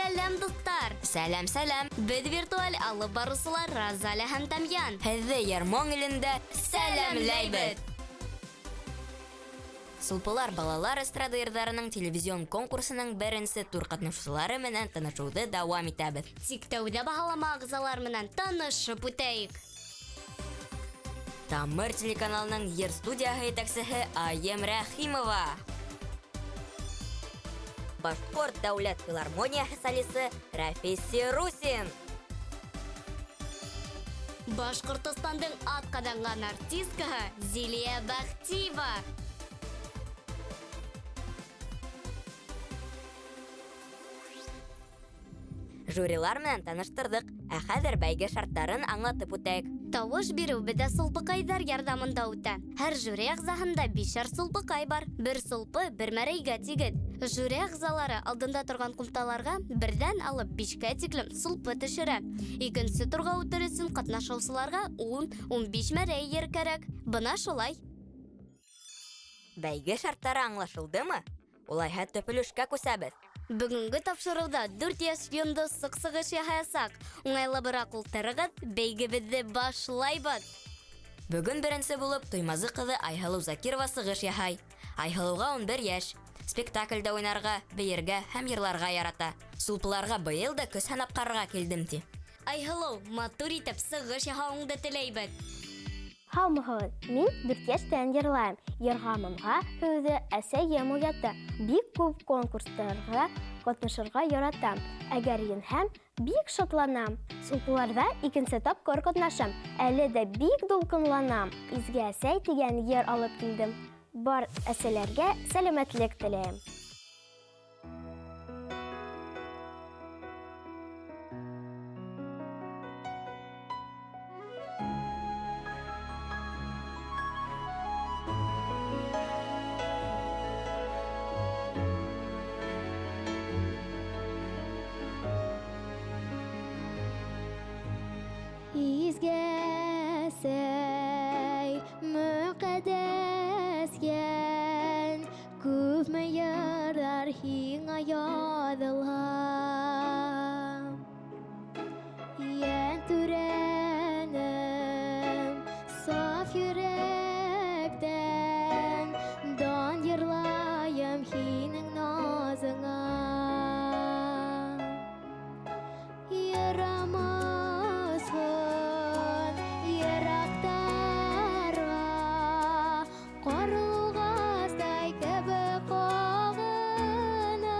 Сәләм, дуҫтар! Сәләм, сәләм! Беҙ виртуаль алып барыусылар Розалия һәм Тамьян. Һеҙҙе йыр-моң илендә сәләмләйбеҙ! Сулпылар балалар эстрада йырҙарының телевизион конкурсының беренсе тур ҡатнашыусылары менән танышыуҙы дауам итәбеҙ. Тик тәүҙә баһалама ағзалар менән танышып үтәйек. Тамыр телеканалының йыр студияһы етәксеһе Айым Рәхимова. Башҡорт дәүләт филармонияһы солисы Рәфис Сирусин. Башҡортостандың атҡаҙанған артисткаһы Зилиә Бәхтиева. Жюрилар менән таныштырҙыҡ, ә хәҙер бәйге шарттарын аңлатып үтәйек. Тауыш биреү беҙҙә сулпыҡайҙар ярҙамында үтә. Һәр жюри ағзаһында бишәр сулпыҡай бар. Бер сулпы бер мәрәйгә тигеҙ. Жюри ағзалары алдында торған ҡумталарға берҙән алып бишкә тиклем сулпы төшөрә. Икенсе турға үтер өсөн ҡатнашыусыларға 10-15 мәрәй ер кәрәк. Бына шулай. Бәйге шарттары аңлашылдымы? Улайһа төп өлөшкә күсәбеҙ. Бөгөнгө тапшырыуҙа 4 йәш йондоҙ сыҡ-сығыш яһаясаҡ. Уңайлабыраҡ ултырығыҙ, бәйгебеҙҙе башлайбыҙ. Бөгөн беренсе булып Туймазы ҡыҙы Айһылыу Закирова сығыш яһай. Айһылыуға 11 йәш. Спектаклдә уйнарға, бейергә һәм йырларға ярата. Сулпыларға быйыл да көс һынап ҡарарға килдем ти. Айһылыу, матур итеп сығыш яһауыңды теләйбеҙ. Һаумыһығыҙ, мин 4 йәштән йырлайым. Йырға моңға һөйҙө әсәйем уята. Бик күп конкурстарға ҡатнашырға яратам. Әгәр еңһәм, бик шатланам. Сулпыларҙа икенсе тапҡыр ҡатнашам. Әле дә бик дулҡынланам. Изге әсәй тигән йыр алып килдем. Бар әсәләргә сәләмәтлек теләйем. Изге әсәй, мөҡәддәс йән, күпме йырҙар һиңә яҙылһа. Йән түрәнем, саф йөрәктән, дан йырлайым һинең назыңа. Йырамаҫһың йыраҡтарға, ҡарлуғастай кебек ҡағынып,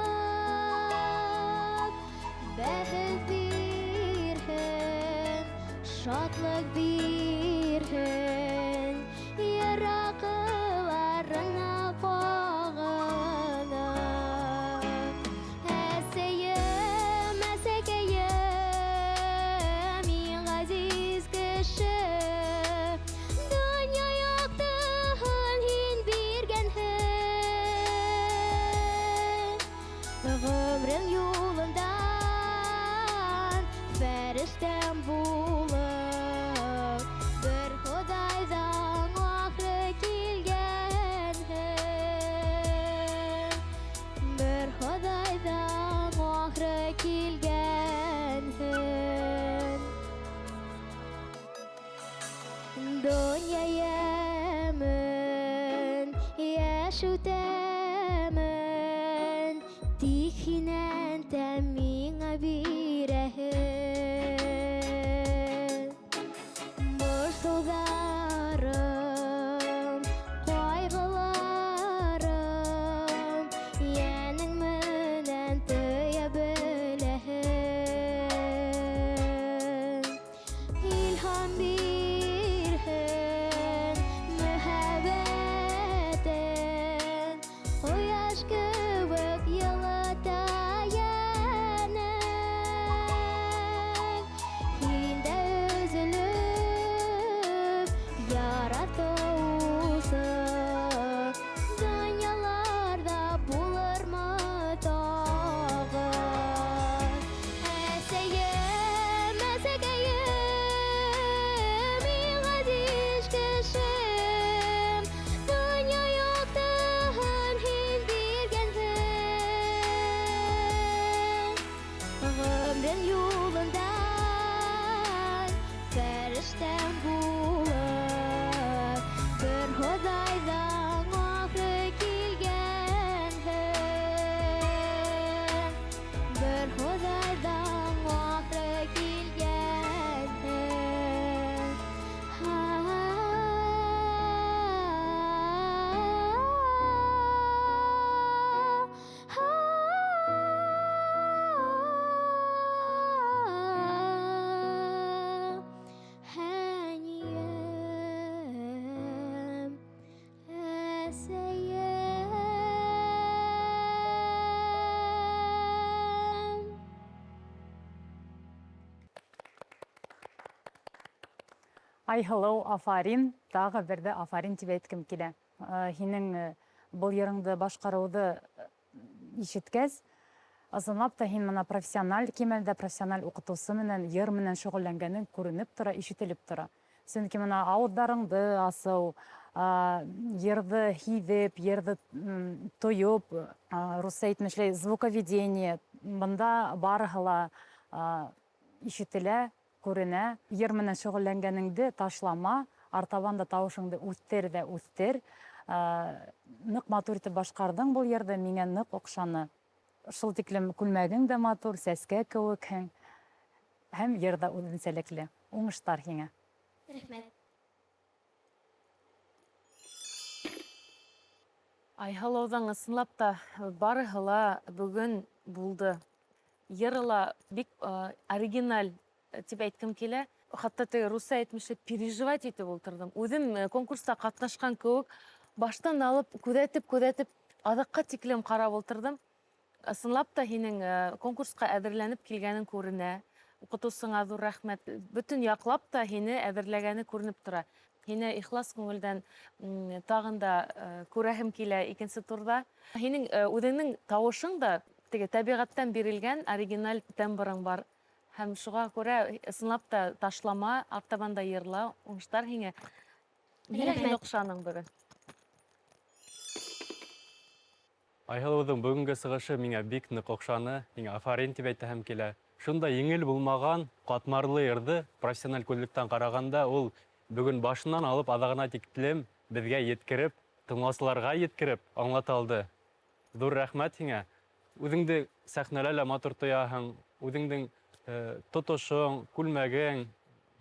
бәхет бирһен, шатлыҡ бирһен, йыраҡларына ҡағынып. Әсәйем, әсәкәйем, иң ғәзиз кеше, донъя яҡтыһын һин биргәнһең. Ғүмерең юлындан фәрештәм булып, бер Хоҙайҙан ахыры килгәнһең. Бер Хоҙайҙан ахыры килгәнһең. Донъя йәмен, йәшәү тәмен, тик һинән тәм миңә бирәһең. Борсоуҙарым, ҡайғыларым, йәнең менән тоя беләһең. Илһам бирһен мөхәббәтең, ҡояш кеүек йылыта йәнең. Һин дә өҙөлөп яратыусы донъяларҙа булырмы тағы? Әсәйем, әсәкәйем, иң ғәзиз кешем, донъя яҡтыһын һин биргәнһең. Әсәйем. Айһылыу, афарин, тағы берҙе афарин тип әйткем килә. Һинең был йырыңды башҡарыуҙы ишеткәс, ысынлап та һин мына профессиональ кимәлдә, профессиональ уҡытыусы менән, йыр менән шөғөлләнгәнең күренеп тора, ишетелеп тора. Сөнки мына ауыҙҙарыңды асыу, йырҙы һиҙеп, йырҙы тойоп, русса әйтмешләй, звуковедение, бында барыһы ла ишетелә, күренә. Йыр менән шөғөлләнгәнеңде ташлама, артабан да тауышыңды үҫтер ҙә үҫтер. Ныҡ матур итеп башҡарҙың был йырҙы, миңә ныҡ оҡшаны. Шул тиклем күлмәгең дә матур, сәскә кеүекһең. Һәм йыр ҙа үҙенсәлекле. Уңыштар һиңә. Рәхмәт. Айһылыуҙың ысынлап та барыһы ла бөгөн булды. Йыры ла бик оригиналь тип әйткем килә. Хатта теге русса әйтмешләй переживать итеп ултырҙым. Үҙем конкурста ҡатнашҡан кеүек баштан алып күҙәтеп-күҙәтеп аҙаҡҡа тиклем ҡарап ултырҙым. Ысынлап та һинең конкурсҡа әҙерләнеп килгәнең күренә. Уҡытыусыңа ҙур рәхмәт. Бөтөн яҡлап та һине әҙерләгәне күренеп тора. Һине ихлас күңелдән тағын да күрәһем килә икенсе турҙа. Һинең үҙеңдең тауышың да теге тәбиғәттән бирелгән оригиналь тембрың бар. Һәм шуға күрә ысынлап та ташлама, артабан да йырла, уңыштар һиңә. Ниңә һин оҡшаның бөгөн? Айһылыуҙың бөгөнгө сығышы миңә бик ныҡ оҡшаны. Һиңә афарин тип әйтәһем килә. Шунда еңел булмаған ҡатмарлы йырҙы профессиональ күҙлектән ҡарағанда ул бөгөн башынан алып аҙағына тиклем беҙгә еткереп, тыңлаусыларға еткереп аңлата алды. Ҙур рәхмәт һиңә. Үҙеңде сәхнәлә лә матур тояһың, үҙеңдең тотошоң, күлмәгең,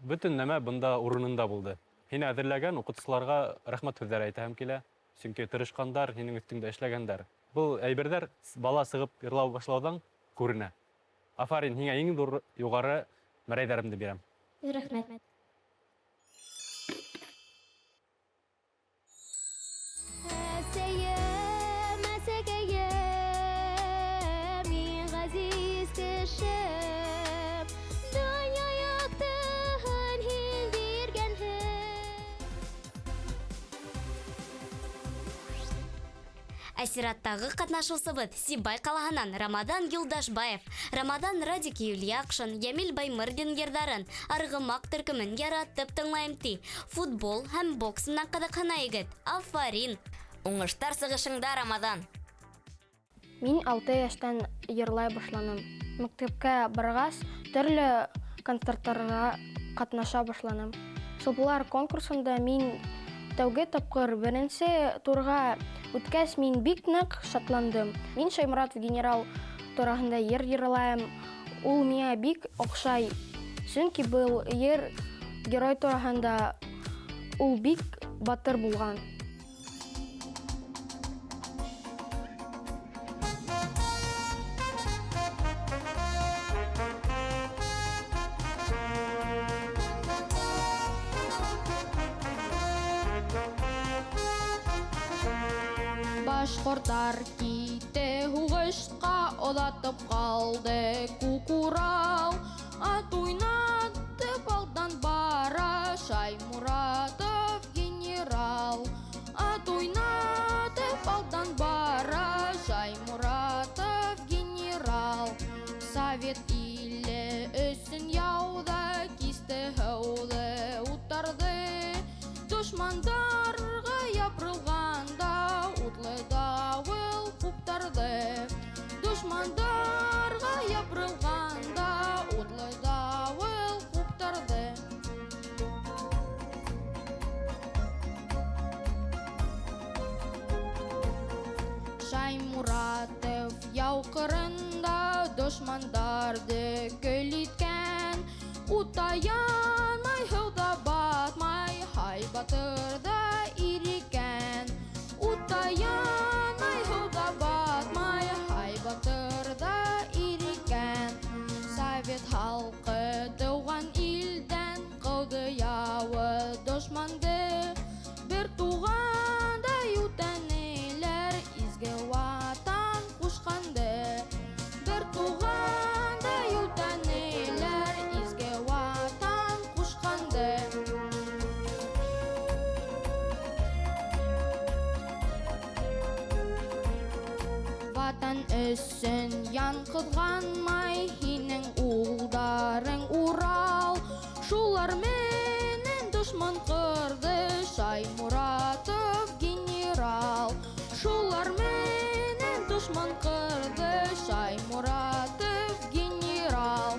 бөтөн нәмә бында урынында булды. Һине әҙерләгән уҡытыусыларға рәхмәт һүҙҙәре әйтәһем килә. Сөнки тырышҡандар, һинең өҫтөңдә эшләгәндәр. Был әйберҙәр бала сығып йырлау башлауҙан күренә. Афарин, һиңә иң ҙур юғары мәрәйҙәремде бирәм. Рәхмәт. Әсәйем, әсәкәйем, мин ғәзиз кешем, донъя яҡтыһын һин биргәнһең. Ә сираттағы ҡатнашыусыбыҙ Сибай ҡалаһынан Рамаҙан Юлдашбаев. Рамаҙан Радик Юльяҡшин, Йәмил Баймырҙин йырҙарын, Арғымаҡ төркөмөн яратып тыңлайым ти. Футбол һәм бокс менән ҡыҙыҡһына егет. Афарин! Уңыштар сығышыңда, Рамаҙан! Мин 6 йәштән йырлай башланым. Мәктәпкә барғас, төрлө концерттарға ҡатнаша башланым. Сулпылар конкурсында мин тәүге тапҡыр беренсе турға үткәс, мин бик ныҡ шатландым. Мин Шаймуратов генерал тураһында йыр йырлайым. Ул миңә бик оҡшай. Сөнки был йыр герой тураһында, ул бик батыр булған. Башҡорттар китте һуғышҡа, оҙатып ҡалды Күкурал. Ат уйнатып алдан бара Шаймуратов генерал. Ат уйнатып алдан бара Шаймуратов генерал. Совет иле өсөн яуҙа кисте һыуҙы утарҙы. Дошмандарға япрылғанда утлы дауыл ҡуптарҙы. Дошмандарға япрылғанда утлы дауыл ҡуптарҙы. Шаймуратов яу ҡырында дошмандарҙы көл иткән. Утта янмай, һыуҙа батмай, һай батырҙа ирекән. Утта янмай, һыуҙа батмай, һай батырҙа ирекән. Совет халҡы тыуған илдән ҡыуҙы яуы дошманды. Бер туғандай үтәне Ватан өсөн ян ҡыҙғанмай, һинең улдарың Урал. Шулар менән дошман ҡырҙы Шаймуратов генерал. Шулар менән дошман ҡырҙы Шаймуратов генерал.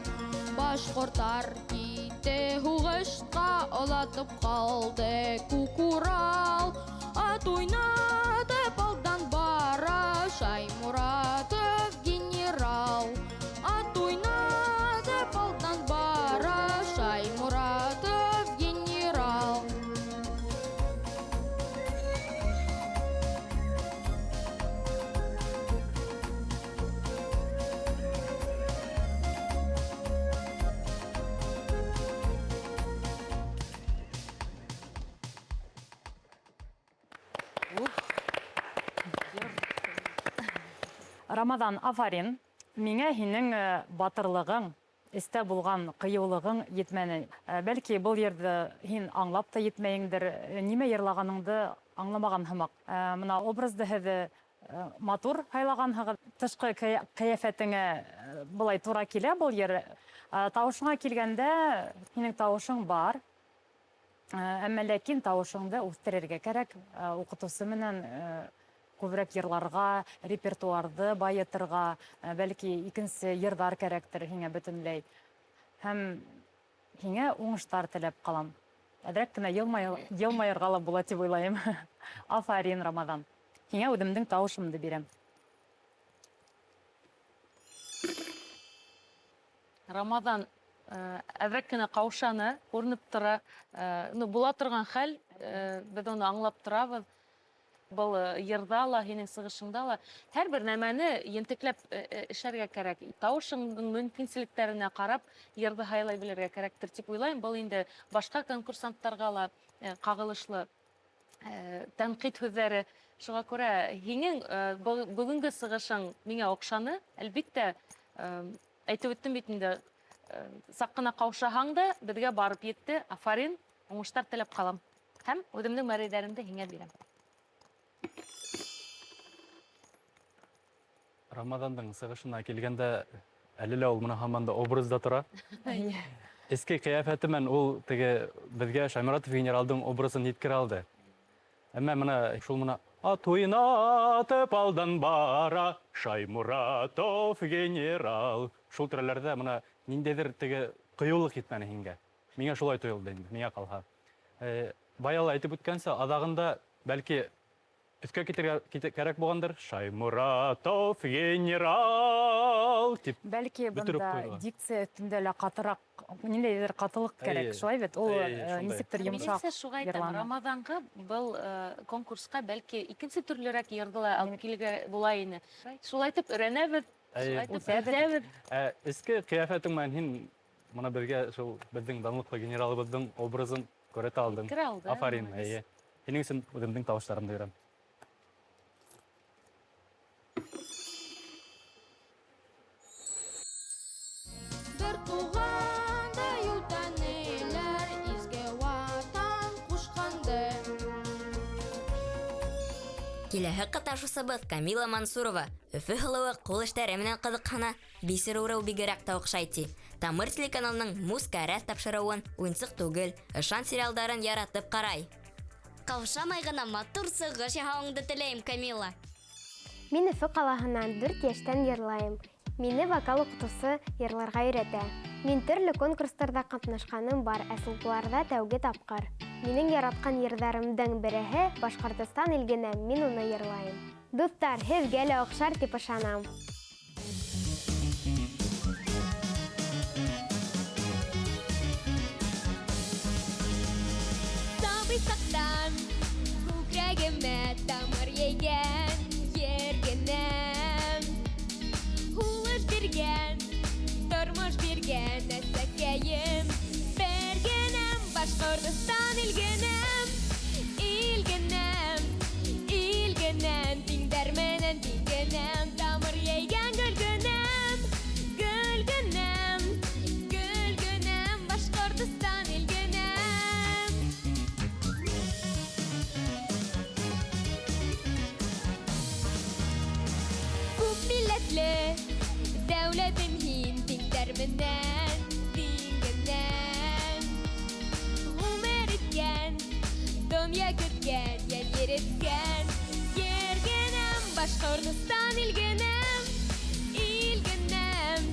Башҡорттар китте һуғышҡа, оҙатып ҡалды күк Урал. Ат уйнатып алдан бара Шаймуратов генерал. Ат уйнатып алдан бара Шаймуратов генерал. Рамаҙан, афарин. Миңә һинең батырлығың, эстә булған ҡыйыулығың етмәне. Бәлки был йырҙы һин аңлап та етмәйеңдер, нимә йырлағаныңды аңламаған һымаҡ. Мына образды һеҙ матур һайлағанһығыҙ. Тышҡы ҡиәфәтеңә былай тура килә был йыр. Тауышыңа килгәндә, һинең тауышың бар. Әммә ләкин тауышыңды үҫтерергә кәрәк. Уҡытыусы менән күберәк йырларға, репертуарҙы байытырға, бәлки икенсе йырҙар кәрәктер һиңә бөтөнләй. Һәм һиңә уңыштар теләп ҡалам. Әҙерәк кенә йылмайырға ла була тип уйлайым. Афарин, Рамаҙан. Һиңә үҙемдең тауышымды бирәм. Рамаҙан, әҙерәк кенә ҡаушаны, күренеп тора. Була торған хәл, беҙ уны аңлап торабыҙ. Был йырҙа ла, һинең сығышыңда ла һәр бер нәмәне ентекләп эшләргә кәрәк. Тауышыңдың мөмкинселектәренә ҡарап йырҙы һайлай белергә кәрәктер тип уйлайым. Был инде башҡа конкурсанттарға ла ҡағылышлы тәнҡит һүҙҙәре. Шуға күрә һинең бөгөнгө сығышың миңә оҡшаны. Әлбиттә, әйтеп үттем бит инде, саҡ ҡына ҡаушаһаң да беҙгә барып етте. Афарин, уңыштар теләп ҡалам. Һәм үҙемдең мәрәйҙәремде һиңә бирәм. Рамаҙандың сығышына килгәндә, әле лә ул мына һаман да образда тора. Эске ҡиәфәте менән ул теге беҙгә Шаймуратов генералдың образын еткерә алды. Әммә мына шул мына ат уйнатып алдан бара Шаймуратов генерал. Шул тирәләрҙә мына ниндәйҙер теге ҡыйыулыҡ етмәне һиңә. Миңә шулай тойолдо инде, миңә ҡалһа. Бая ла әйтеп үткәнсә, аҙағында бәлки өҫкә китергә кәрәк булғандыр. Шаймуратов генерал тип Бәлки бөтөрөп бында ҡуйҙылар. дикция өҫтөндә лә ҡатыраҡ, ниндәйҙер ҡатылыҡ кәрәк, Эйе. шулай бит? Ул, Эйе, шундай. нисектер Мин йомшаҡ исә шуға әйтәм, йырланы. Рамаҙанға был конкурсҡа бәлки икенсе төрлөрәк йырҙы ла алып килергә була ине. Шулай итеп өйрәнәбеҙ, Эйе. шулай итеп Үҫәбеҙ. үҫәбеҙ. Эске ҡиәфәтең менән һин мына беҙгә шул беҙҙең данлыҡлы генералыбыҙҙың образын күрһәтә алдың. Еткерә алдың, Афарин, молодец. эйе. Һинең өсөн үҙемдең тауыштарымды бирәм. Бер туғандай үтәнеләр, изге ватан ҡушҡанды. Киләһе ҡатнашыусыбыҙ Камила Мансурова. Өфө һылыуы ҡул эштәре менән ҡыҙыҡһына, бисер уреү бигерәк тә оҡшай ти. Тамыр телеканалының Муз кәрәз тапшырыуын уйынсыҡ түгел, Ышан сериалдарын яратып ҡарай. Ҡаушамай ғына матур сығыш яһауыңды теләйем, Камила. Мин Өфө ҡалаһынан 4 йәштән йырлайым. Мине вокал уҡытыусы йырларға өйрәтә. Мин төрлө конкурстарҙа ҡатнашҡаным бар, ә сулпыларҙа тәүге тапҡыр. Минең яратҡан йырҙарымдың береһе Башҡортостан илгенә, мин уны йырлайым. Дуҫтар, һеҙгә лә оҡшар тип ышанам. Сабый саҡтан күкрәгемә тамыр йәйгән ергенәм. Һулыш биргән, тормош биргән әсәкәйем. Бергенәм, Башҡортостан илгенәм, илгенәм, илгенәм, тиңдәр менән тиңгенәм, тамыр йәйгән гөлгенәм, гөлгенәм, гөлгенәм, Башҡортостан илгенәм. Күп менән тиң генәм. Ғүмер иткән, донъя көткән, йән иреткән Ергенәм, Башҡортостан илгенәм, илгенәм,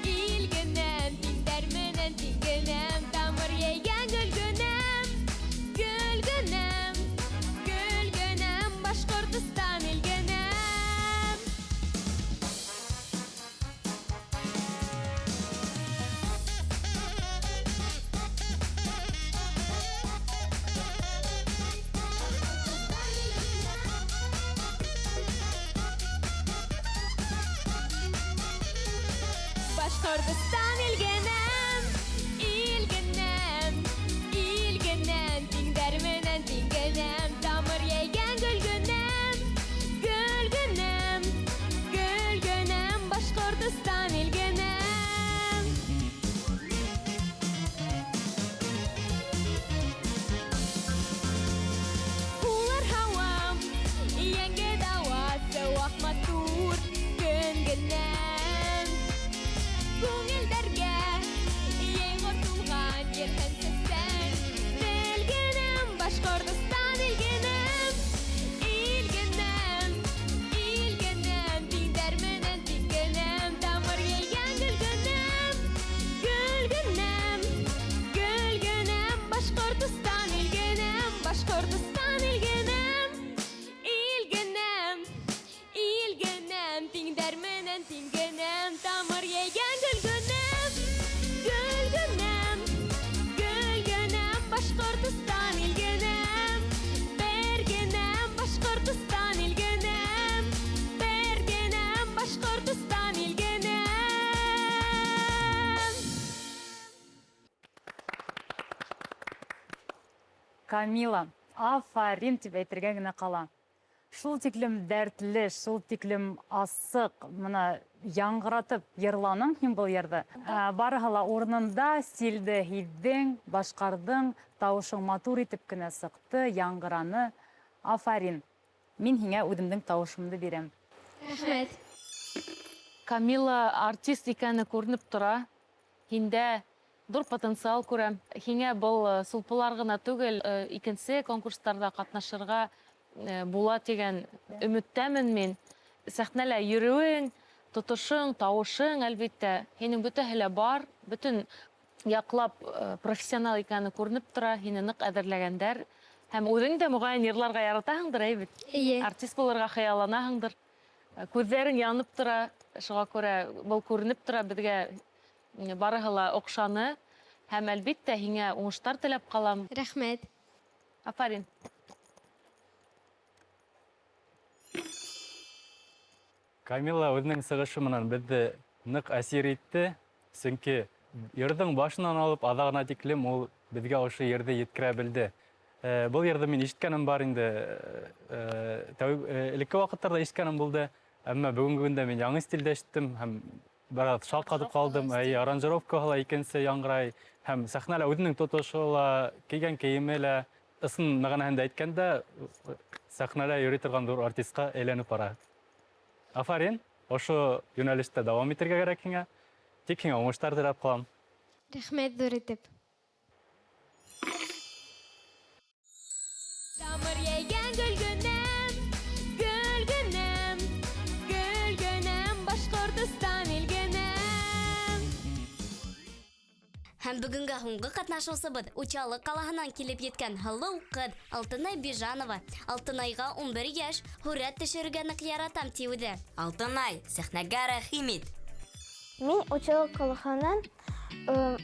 илгенәм, тиңдәр менән тиңгенәм, тамыр йәйгән гөлгенәм, гөлгенәм, гөлгенәм, Башҡортостан илгенәм. Башҡортостан илгенәм, илгенәм, илгенәм, тиңдәр менән тиңгенәм, тамыр йәйгән гөлгенәм, гөлгенәм, гөлгенәм, Башҡортостан илгенәм. Һулар һауам, йәнгә дауасы, ваҡ матур көнгенәм. Күңелдәргә йәйғор тулған ер һәм сәсән. Телгенәм, Башҡортостан илгенәм, илгенәм, илгенәм, тиңдәр менән тиңгенәм, тамыр йәйгән гөлгенәм, гөлгенәм, гөлгенәм, Башҡортостан илгенәм, Башҡортостан илгенәм, илгенәм, илгенәм, тиңдәр менән тиңгенәм, тамыр йәйгән гөлгенәм, гөлгенәм, гөлгенәм, Башҡортостан илгенәм, бергенәм, Башҡортостан илгенәм, бергенәм, Башҡортостан илгенәм. Камила, афарин тип әйтергә генә ҡала. Шул тиклем дәртле, шул тиклем асыҡ, мына яңғыратып йырланың һин был йырҙы. Барыһы ла урынында, стилде һиҙҙең, башҡарҙың, тауышың матур итеп кенә сыҡты, яңғыраны. Афарин. Мин һиңә үҙемдең тауышымды бирәм. Рәхмәт. Камила артист икәне күренеп тора. Һиндә ҙур потенциал күрәм. Һиңә был сулпылар ғына түгел, икенсе конкурстарҙа ҡатнашырға була тигән өмөттәмен мин. Сәхнәлә йөрөүең, тотошоң, тауышың, әлбиттә, һинең бөтәһе лә бар, бөтөн яҡлап профессионал икәне күренеп тора, һине ныҡ әҙерләгәндәр. Һәм үҙең дә моғайын йырларға яратаһыңдыр, әй бит? Эйе. Артист булырға хыялланаһыңдыр. Күҙҙәрең янып тора, шуға күрә был күренеп тора, беҙгә барыһы ла оҡшаны. Һәм әлбиттә һиңә уңыштар теләп ҡалам. Рәхмәт. Афарин. Камила үҙенең сығышы менән беҙҙе ныҡ әсир итте, сөнки йырҙың башынан алып аҙағына тиклем ул беҙгә ошо йырҙы еткерә белде. Был йырҙы мин ишеткәнем бар инде, элекке ваҡыттарҙа ишеткәнем булды, әммә бөгөнгө көндә мин яңы стилдә ишеттем һәм бер аҙ шаҡ ҡатып ҡалдым. Әй, аранжировкаһы ла икенсе яңғырай, һәм сәхнәлә үҙенең тотошо ла, кейгән кейеме лә, ысын мәғәнәһендә әйткәндә, сәхнәлә йөрөй торған ҙур артистҡа әйләнеп бара. Афарин, ошо йүнәлештә дауам итергә кәрәк һиңә. Тик һиңә уңыштар теләп ҡалам. Рәхмәт ҙур итеп. Тамыр йәйгән гөлгенәм, гөлгенәм, гөлгенәм, Башҡортостан илгенәм. Һәм бөгөнгә һуңғы ҡатнашыусыбыҙ Учалы ҡалаһынан килеп еткән һылыу ҡыҙ Алтынай Бижанова. Алтынайға 11 йәш, һүрәт төшөрөргә ныҡ яратам ти үҙе. Алтынай, сәхнәгә рәхим ит. Мин Учалы ҡалаһынан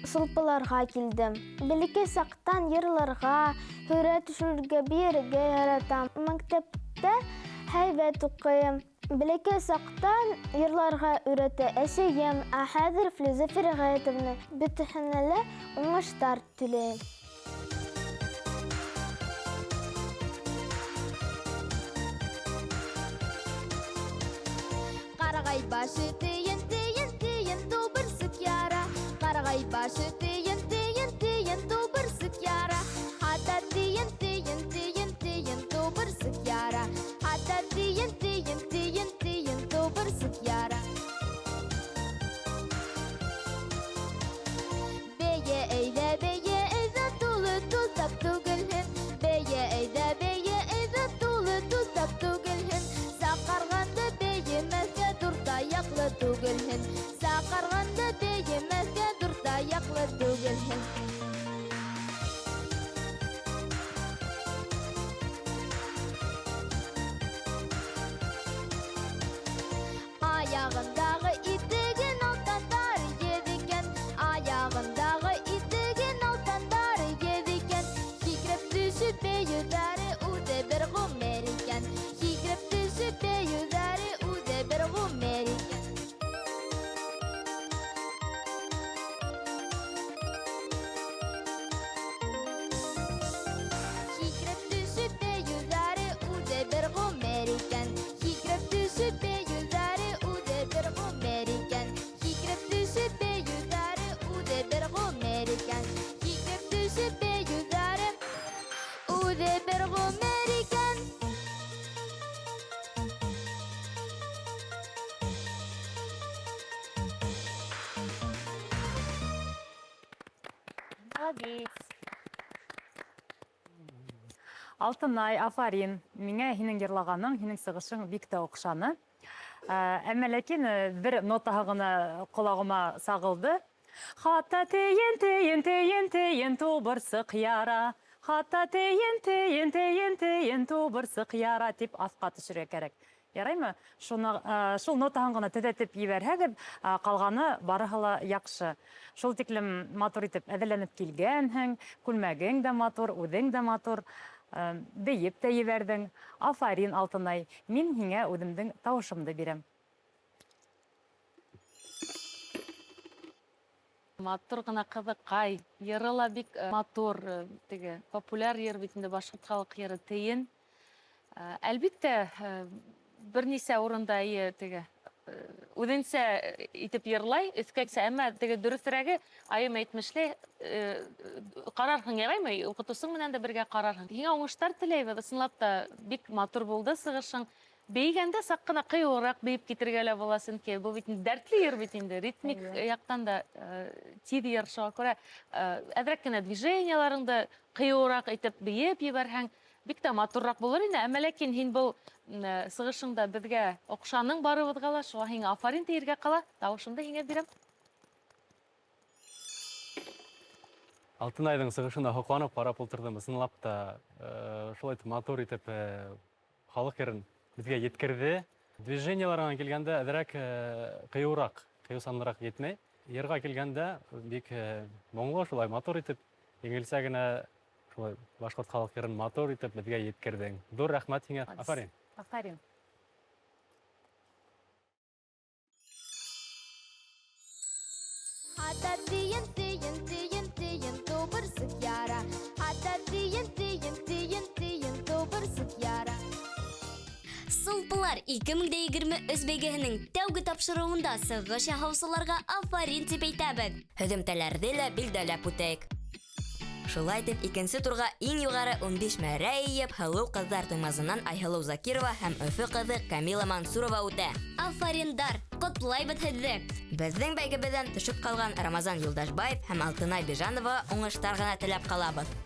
сулпыларға килдем. Бәләкәй саҡтан йырларға, һүрәт төшөрөргә, бейергә яратам. Мәктәптә һәйбәт уҡыйым. Бәләкәй саҡтан йырларға өйрәтә әсәйем, ә хәҙер Флүзә Фәрғәтовна. Бөтәһенә лә уңыштар теләйем. Ҡарағай башы тейен, тейен, тейен, тубырсыҡ яра. Ҡарағай башы тейен, тейен, тейен, тубырсыҡ яра. Хата тейен, тейен, тейен, тейен, тубырсыҡ яра. Хата тейен, тейен, тейен, тейен, тубырсыҡ яра. Алтынай, афарин. Миңә һинең йырлағаның, һинең сығышың бик тә оҡшаны. Әммә ләкин бер нотаһы ғына ҡолағыма сағылды. Хатта тейен, тейен, тейен, тейен, тубырсыҡ яра. Хатта тейен, тейен, тейен, тейен, тубырсыҡ яра тип аҫҡа төшөрөргә кәрәк. Яраймы? Шуны, шул нотаһын ғына төҙәтеп ебәрһәгеҙ, ҡалғаны барыһы ла яҡшы. Шул тиклем матур итеп әҙерләнеп килгәнһең, күлмәгең дә матур, үҙең дә матур, бейеп тә ебәрҙең. Афарин, Алтынай, мин һиңә үҙемдең тауышымды бирәм. Матур ғына ҡыҙыҡай, йыры ла бик матур, теге популяр йыр бит инде башҡорт халыҡ йыры Тейен. Әлбиттә, бер нисә урында эйе теге үҙенсә итеп йырлай, өҫкә кисә, әммә теге дөрөҫөрәге, айым әйтмешләй, ҡарарһың, яраймы, уҡытыусың менән дә бергә ҡарарһың. Һиңә уңыштар теләйбеҙ, ысынлап та бик матур булды сығышың. Бейегәндә саҡ ҡына ҡыйыуыраҡ бейеп китергә лә була, сөнки был бит инде дәртле йыр бит инде, ритмик яҡтан да тиҙ йыр, шуға күрә әҙерәк кенә движениеларыңды ҡыйыуыраҡ итеп бейеп ебәрһәң, бик тә матурыраҡ булыр ине. Әммә ләкин һин был сығышыңда беҙгә оҡшаның барыбыҙға ла, шуға һиңә афарин тиергә ҡала, тауышымды һиңә бирәм. Алтынайҙың сығышына һоҡланып ҡарап ултырҙым. Ысынлап та, шулай итеп матур итеп халыҡ йырын беҙгә еткерҙе. Движениеларына килгәндә әҙерәк ҡыйыуыраҡ, ҡыйыусаныраҡ етмәй. Йырға килгәндә бик моңло, шулай матур итеп, еңелсә генә шулай башҡорт халыҡ йырын матур итеп беҙгә еткерҙең. Ҙур рәхмәт һиңә. Афарин. Афарин. Хата тейен, тейен, тейен, тейен, тубырсыҡ яра. Хата тейен, тейен, тейен, тейен, тубырсыҡ яра. Сулпылар 2023 бәйгеһенең тәүге тапшырыуында сығыш яһаусыларға афарин тип әйтәбеҙ. Һөҙөмтәләрҙе лә билдәләп үтәйек. Шулай итеп, икенсе турға иң юғары 15 мәрә йыйып, һылыу ҡыҙҙар Туймазынан Айһылыу Закирова һәм Өфө ҡыҙы Камила Мансурова үтә. Афариндар, ҡотлайбыҙ һеҙҙе! Беҙҙең бәйгебеҙҙән төшөп ҡалған Рамазан Юлдашбаев һәм Алтынай Бижанова уңыштар ғына теләп ҡалабыҙ.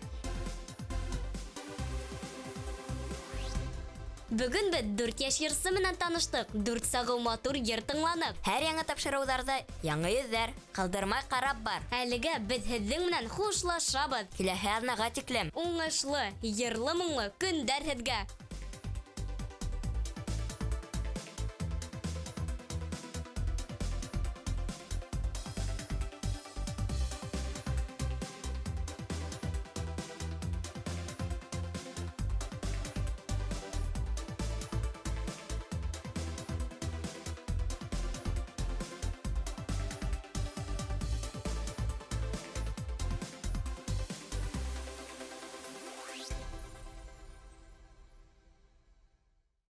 Бөгөн беҙ 4 йәш йырсы менән таныштыҡ, 4 сағыу матур йыр тыңланыҡ. Һәр яңы тапшырыуҙарҙа яңы йөҙҙәр, ҡалдырмай ҡарап бар. Әлегә беҙ һеҙҙең менән хушлашабыҙ. Киләһе аҙнаға тиклем. Уңышлы, йырлы-моңло көндәр һеҙгә.